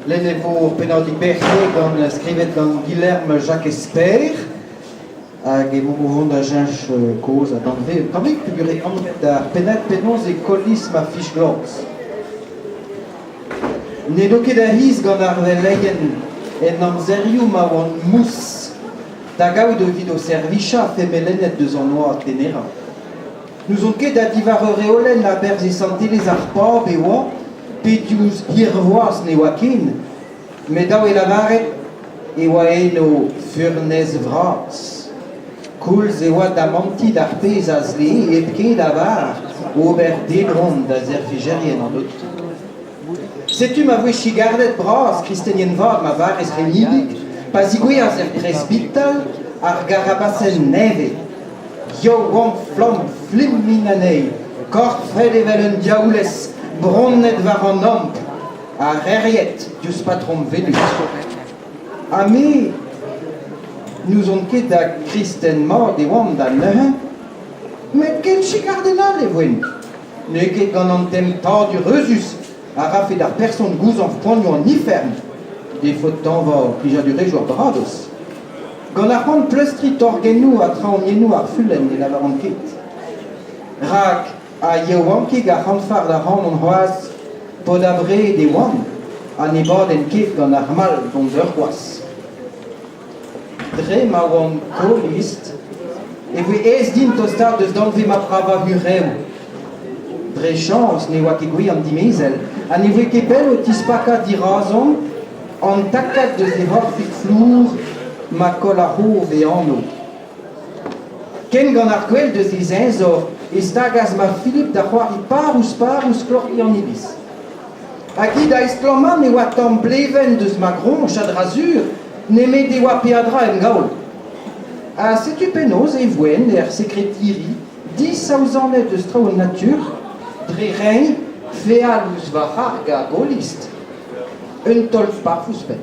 Lenn e vo ur pennadig berr-tre gant skrivet gant Guilherme Jakez-Pêr hag emaomp o vont da cheñch kozh ha danvez un tammig peogwir eo anvet ar pennad penaos e kollis ma fich glas. N'edo ket ar c'hiz gant ar veleien en amzerioù ma oant mous da gaout evit o servijañ femelenned deus an oad tenerañ. N'ouzon ket ha diwar ur reolenn a-berzh e santelezh ar pab e oa, pe diouzh hirvoazh ne oa ken, met dav eo lavaret e oa eno furnez vras. Koulz e oa damantiñ d'ar pezh a zlee hep ket avat ober debron da servijerien an aotrou. Setu ma voe chigardet bras kristenien vat ma varez c'henidik pa zigouezhas er presbital ar garabasenn nevez. Yaouank-flamm flimmin anezhi, korfet evel un diaoulez, bronnet war an ampl, ha rec'hiet diouzh patrom Venus. Ha me, n'ouzon ket ha kristen mat e oan da neuze, met ken chikardenn all e voen. N'eo ket gant an temptadur euzhus a rafe d'ar person gouzañv poanioù an ifern, defot tañva plijadurezhioù ar baradoz. Gant ar c'hoant pleustriñ torgennoù ha traoñiennoù ar fulenn ne lavaran ket. Rak ha yaouankik ar c'hanfard ac'hanon c'hoazh, paotr abred e oan ha ne baden ket gant ar mall dont d'ur gwaz. Dre ma oan kolist e voe aes din tostaat eus danvez ma bravañ hureoù. Dre chañs ne oa ket gwir an dimezell ha ne voe ket pell o tispakañ dirazon an takad eus he c'horfig flour ma koll ar c'hov e anv. Ken gant ar gwel deus he zeñzor e stagas ma Philippe da c'hoari par-ouzh-par ouzh kloc'hdi an iliz. Hag hi da estlammañ ne oa tamm blevenn deus ma groñj a-dra-sur nemet e oa peadra em gaol. Ha setu penaos e voen er sekretiri disaouzanet eus traoù an natur dre reiñ feal ouzh va c'harg a golist. Un taol-sparf ouzhpenn.